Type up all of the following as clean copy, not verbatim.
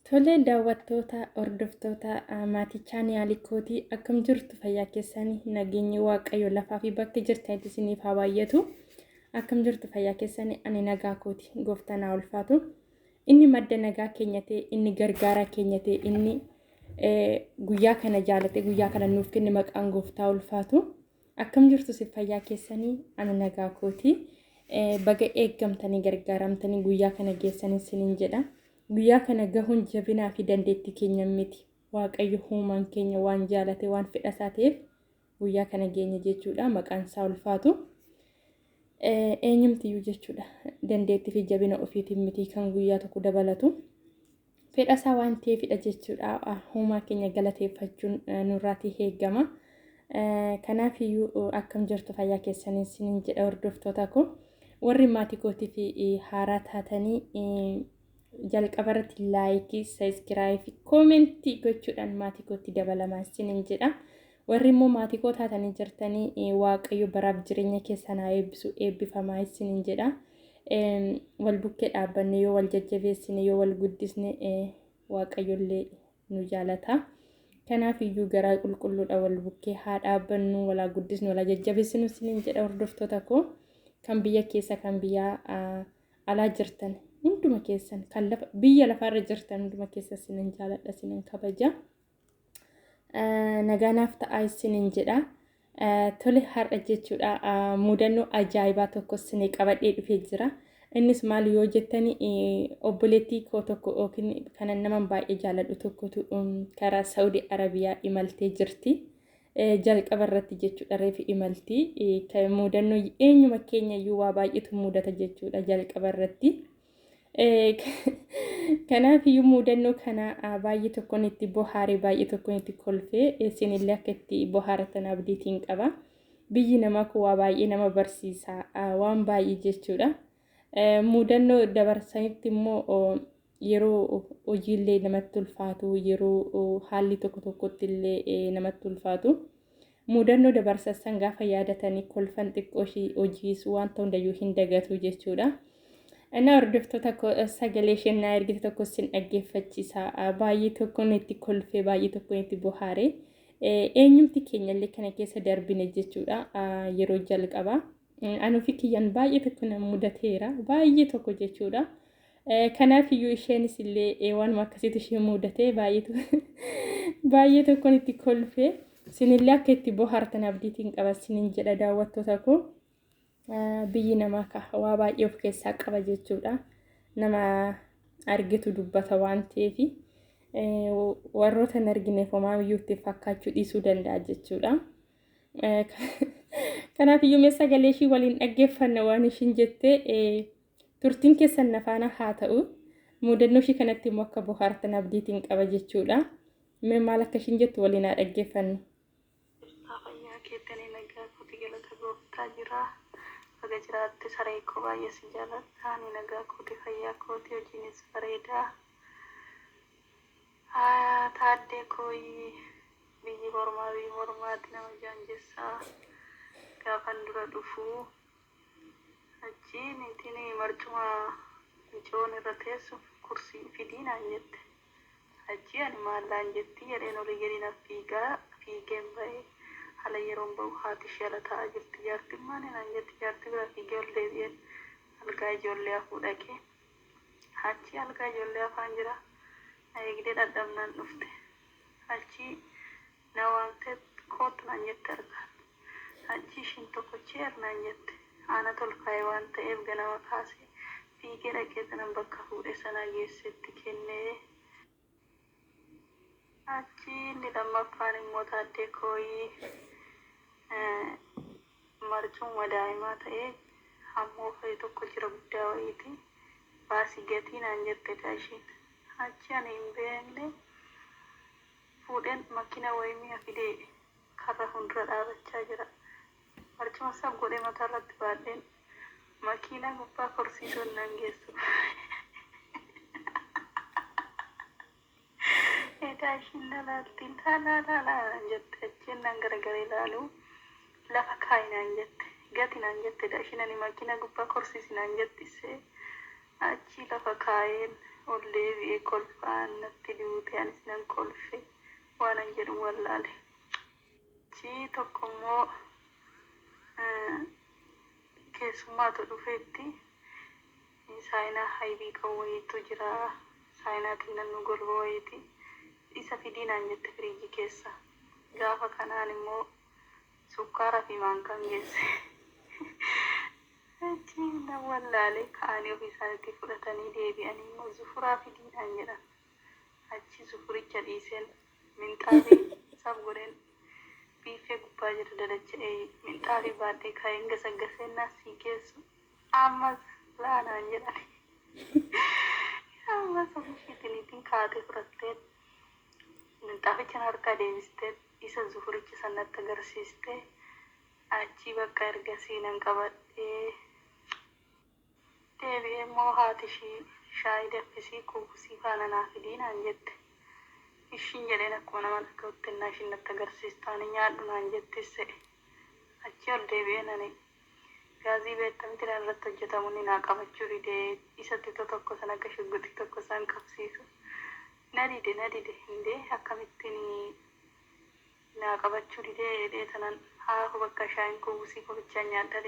Tole daawwattoota hordoftoota maatii chaanaalii kootii, akkam jirtu? Fayyaa keessanii? Nageenyi Waaqayyo lafaa fi bakka jirtanitti isiniif haa baay'atu. Akkam jirtu? Fayyaa keessanii? Ani nagaa kooti, gooftaan haa ulfaatu. Inni madda nagaa keenya ta'e, inni gargaaraa keenya ta'e, inni guyyaa kana jaalate guyyaa kana nuuf kenne, maqaan gooftaa ulfaatu. Akkam jirtu si fayyaa keessanii? Ani nagaa kooti. Baga eeggamtanii gargaaramtanii guyyaa kana geessanii isiniin jedha. Guyyaa kana gahuun jabinaa fi dandeettii keenya miti. Waaqayyo uumaan keenya waan jaalate, waan fedha isaa ta'eef guyyaa kana geenye jechuudha. Maqaan isaa ulfaatu. Eenyumtiyyuu jechuudha. Dandeettii fi jabina ofiitiin miti kan guyyaa tokko dabalatu. Fedha isaa waan ta'eefidha jechuudha. Uumaa keenya galateeffachuun nurraatii eegama. Kanaafiyyuu akkam jirtu fayyaa keessanii isiniin jedha hordoftoota koo. Warri maatii kootii fi haaraa taatanii jalqaba irratti like, subscribe, comment gochuudhaan maatii kootti dabalamaa isiniin jedha. Warri immoo maatii koo taatanii jirtanii, Waaqayyo baraaf jireenya keessan haa eebbisu, eebbifamaa isiniin jedha. Wal bukkee dhaabbanne yoo wal jajjabeessine, yoo wal guddisne, Waaqayyollee nu jaalata. Kanaaf iyyuu garaa qulqulluudha wal bukkee haa dhaabbannu, wal haa guddisnu, wal haa jajjabeessinu isiniin jedha hordoftoota koo. Kan biyya keessa, kan biyya alaa jirtan hunduma keessan, kan lafa biyya lafaarra jirtan hunduma keessa isinin jaaladha, isinin kabaja. Nagaa naaf ta'aa isinin jedha. Tole, har'a jechuudha mudannoo ajaa'ibaa tokko isinii qabadhee dhufee jira. Innis maal yoo jettani, obboleettii koo tokko yookiin kanan naman baay'ee jaaladhu tokkotu karaa Saudi Arabiyaa imaltee jirti. Jalqaba irratti jechuudha reefi imalti. Mudannoo eenyuma keenya iyyuu waa baay'eetu mudata jechuudha jalqaba irratti. Kanaaf iyyuu mudannoo kana baay'ee tokkoon itti bohaaree, baay'ee tokkoon itti kolfee, isinillee akka itti bohaaratan abdiitiin qaba. Biyyi namaa kun waa baay'ee nama barsiisa, waan baay'ee jechuudha. Mudannoo dabarsanitti immoo yeroo hojiillee namatti ulfaatu, yeroo haalli tokko tokkotti illee namatti ulfaatu. Mudannoo dabarsan gaafa yaadatanii kolfan, xiqqoo ishii hojiis wanta hundayyuu hin dagatu jechuudha. Innaa hordoftoota, sagalee isheen naa ergite tokko isin dhaggeeffachiisa. Baay'ee tokkoon itti kolfee, baay'ee tokkoon itti bohaare. Eenyumti keenyallee kana keessa darbine jechuudha yeroo jalqabaa. Anuu fi kiyyaan baay'ee tokko na mudateera. Baay'ee tokko jechuudha. Kanaaf iyyuu isheenis illee waanuma akkasiitu ishee mudatee baay'ee tokkoon itti kolfee. Isinillee akka itti bohaartan abdiitiin qaba isiniin jedha daawwattoota koo. Biyyi namaa waa baay'ee of keessaa qaba jechuudha. Nama argitu dubbata waan ta'eef, warroota hin argineef homaa iyyuu itti fakkaachuu dhiisuu danda'a jechuudha. Kanaaf iyyuu mee sagalee ishii waliin dhaggeeffanna waan ishiin jettee. Turtiin keessan na faana haa ta'u. Mudannoo ishii kanatti immoo akka bohaartan abdiitiin qaba jechuudha. Mee maal akka ishiin jettu waliin haa dhaggeeffannu. Jirtaa, fayyaa keettanii? Nagaa kooti, galata gooftaa jira. Baga jiraatte saree koo, baay'ee si jaaladha. Ani nagaa kooti, fayyaa kooti, hojiinis bareedaa. Taaddee kooyi, biyyi mormaa biyyi mormaati nama jaanjessaa. Gaafan dura dhufuu achi niitiin marcuma micoon irra teessu kursii fidii naan jette. Achi ani maallaan jetti jedheen olii gadi na fiigaa fiigeen ba'ee, haala yeroon ba'u haati ishee ala taa'aa jirti. Jaartiin maali naan jetti. Jaartii bira fiigee ol deebi'een algaa ijoollee hafuu dhaqee. Achi algaa ijoollee hafaan jira. Na eegdee dhadhabnaan dhufte. Achi na waamtee "Kootu" naan jette harkaan. Achi ishiin tokko "Chair" naan jette. Ana tolkaa'e waan ta'eef ganama kaasee fiigee dhaqee sanan bakka fuudhee sanaa geessetti kennee. Achi inni lammaffaan immoo, taaddee kooyii, marcuma daa'imaa ta'ee hammoo fa'i tokko jira guddaa wayiiti. "Baasii gatii" naan jette ishiin. Achi ani hin beekne fuudheen makiina wayii mi'a fidee karra fuuldura dhaabachaa jira. Marcuma sab godhee mataa irratti baadheen makiinaa gubbaa korsiisuun nan geessu. Edaa ishiin na laaltiin "Laa laa laa laa" naan jette. Achiin nan garagalee ilaalu "Lafa kaayi" naan jette. "Gati" naan jette. Edaa ishiin ani makiinaa gubbaa korsiisi naan jettise. Achi lafa kaayeen Ol deebi'ee kolfaan natti duute, anis nan kolfe, waanan jedhu wallaale. Achii tokko immoo keessummaatu dhufeetti saayinaa haybii qabu wayiitu jira. Saayinaa xinnannuu golba wayiiti. Isa fidii naan jette firiijii keessa. Gaafa kanaan immoo sukkaaraa fi maankaan geesse. Achi nan wallaale, ka'anii ofii isaaniitti fudhatanii deebi'anii immoo zufuraa fidii naan jedhan. Achi zufuricha dhiiseen minxaafii sab godheen biiffee gubbaa jira dadacha'ee minxaafii baadhee kaa'een gasaggaseen naasii geessu. Ammas laa naan jedhan. Ammas ofii ishiitiin kaatee fudhattee minxaaficha na harkaa deebistee isa zufuricha sanatti agarsiistee achi bakka ergasii nan qabadhee deebi'ee immoo haati ishii shaayii danfisii kuusii faana naa fidii naan jette. Ishiin jedheen akkuma nama dhaga'utti innaa ishiin natti agarsiistu ani nyaadhu naan jettis se'e. Achi ol deebi'een ani gaazii beektamti na irratti hojjetamu ni naa qabachuu didee isa xixiqqoo tokko san akka shugguxii tokko san qabsiisu. Na dide, na dide, hindee akkamittiin naa qabachuu didee jedhee tanan haafu bakka shaayiin kuusii kopichaan nyaadha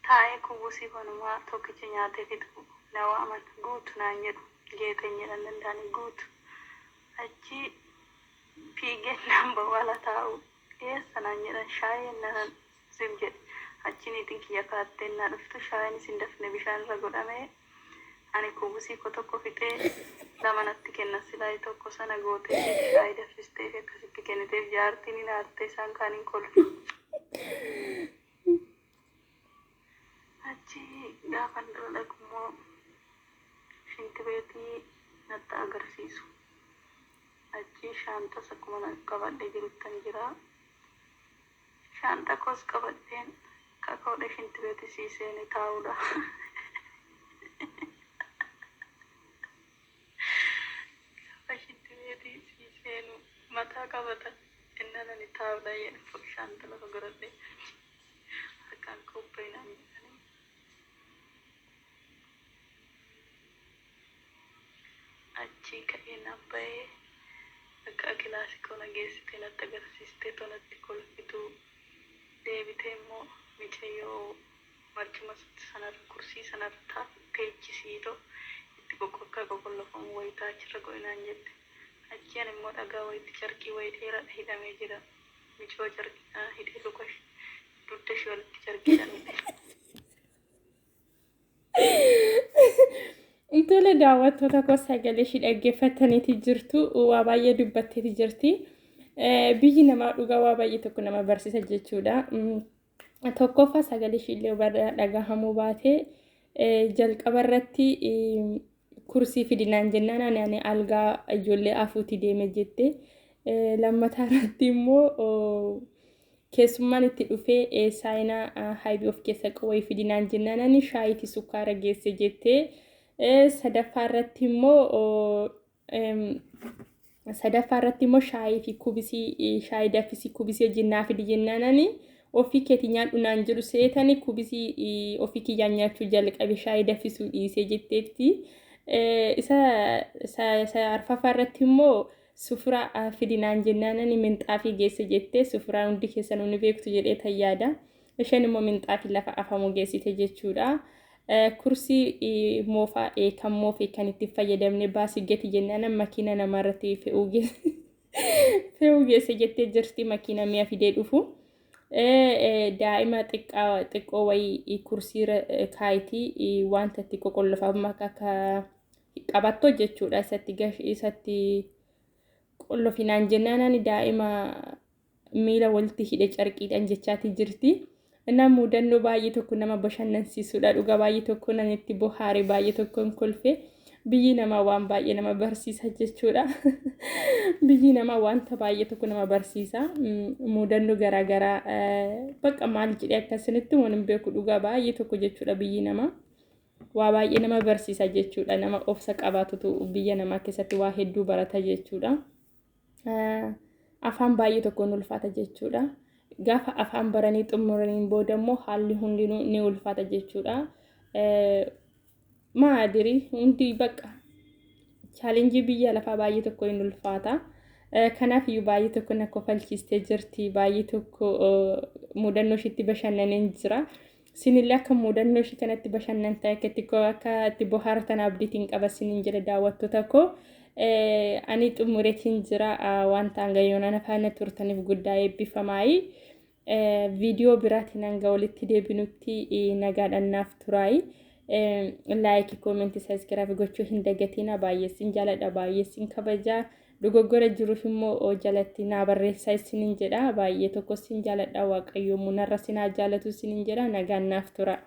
taa'ee kuusii kanumaa tokkicha nyaatee fixu na waaman, guutu naan jedhu, geexeen jedhan danda'anii guutu. Achi fiigeen naan bawala taa'u eessa naan jedhan, shaayeen naan sim jedhe. Achi niitiin kiyya kaattee naa dhuftu shaayiin isin dafne bishaan irra godhamee ani kuusii koo tokko fixee lama natti kenna silaayii tokko sana gootee shaayii danfistee fi akkasitti kenniteef jaartiin hin aartee isaan kaaniin kolfu. Achi gaafan dura dhaqu immoo shintibeetii natti agarsiisu. Achi shaantas akkuma qabadhee jiruttan jira. Shaanta koos qabadheen kakaodha shintibeetii sii seenee taa'uudha. Gaafa shintibeetii sii seenu mataa qabatan innaan ani taa'uudha jedhu shaanta lafa godhadhee harkaan kobbeenaan jedhanii. Achi ka'ee naan bahee akka kilaasii koo na geessitee natti agarsiistee tolatti kolfitu deebitee immoo mucayyoo marcuma sanarra kursii sanarra teechisiitoo itti qoqqokkaa qoqollofamu wayitaa achirra godhinaan jette. Achi ani immoo dhagaa wayitti carqii wayii dheeraadha hidhamee jira. Micoo carqiidhaan hidhee luka dugda ishee walitti carqiidhaan hidhe. Tole, daawwattoota koo, sagalee ishii dhaggeeffataniiti jirtu, waa baay'ee dubbatteeti jirti. Biyyi namaa dhugaa waa baay'ee tokko nama barsiisa jechuudha. Tokkoffaa sagalee ishii illee dhagahamuu baate jalqaba irratti kursii fidinaan jennaan ani algaa ijoollee afuuti deeme jette. Lammataa irratti immoo keessummaan itti dhufee saayinaa haayibii of keessa qabu fidinaan jennaan ani shaayii fi sukkaara geesse jette. Sadaffaa irratti immoo shaayii fi kubisii, shaayii danfisii kubisii wajjin naa fidi jennaan ani ofii keetii nyaadhu naan jedhu seetanii kubisii ofii kiyyaan nyaachuu jalqabe, shaayii danfisuu dhiisee jetteetti. Isa arfaffaa irratti immoo sufuraa fidinaan jennaan ani minxaafii geesse jettee, sufuraa hundi keessanuu ni beektu jedhee tayyaada. Isheen immoo minxaafii lafa afamu geessite jechuudha. Kursii moofaa kan moofee kan itti fayyadamne baasii gati jennaan makiina namarratti fe'uu geesse jettee jirti, makiina mi'a fidee dhufu. Daa'ima xiqqoo wayii kursiirra kaayitii wanta itti qoqollofamu akka qabattoo jechuudha, isatti qollofinaan jennaan ani daa'ima miila walitti hidhe carqiidhaan jechaati jirti. Innaa mudannoo baay'ee tokko nama bashannansiisudha. Dhugaa baay'ee tokko nan itti bohaare, baay'ee tokkoon kolfe. Biyyi namaa waan baay'ee nama barsiisa jechuudha. Biyyi namaa wanta baay'ee tokko nama barsiisa. Mudannoo garaagaraa bakka maal jedhee akkasinitti waan hin beeku, dhugaa baay'ee tokko jechuudha biyyi namaa. Waa baay'ee nama barsiisa jechuudha. Nama obsa qabaatutu biyya namaa keessatti waa hedduu barata jechuudha. Afaan baay'ee tokkoon ulfaata jechuudha. Gaafa afaan baranii xumuraniin booda immoo haalli hundinuu ni ulfaata jechuudha. Maadiri hundi bakka Chaalenjii biyya lafaa baay'ee tokko hin ulfaata. Kanaaf iyyuu baay'ee tokko na kofalchiistee jirti. Baay'ee tokko mudannoo ishiitti bashannaneen jira. Isinillee akka mudannoo ishii kanatti bashannantan, akka itti bohaartan abdiitiin qaba isiniin jedha, daawwattoota koo. Ani xumureetiin jira. Wanta hanga yoonana faana turtaniif guddaa eebbifamaayi. Viidiyoo biraatiin hanga walitti deebinutti nagaadhaan naaf turaayi. Like, comment, subscribe gochuu hin dagatina. Baay'ee sin jaaladha, baay'ee sin kabajaa. Dogoggora jiruuf immoo jalatti naa barreessaa isiniin jedha. Baay'ee tokko sin jaaladha. Waaqayyo munarra sinaa jaalatu isiniin jedha. Nagaan naaf tura.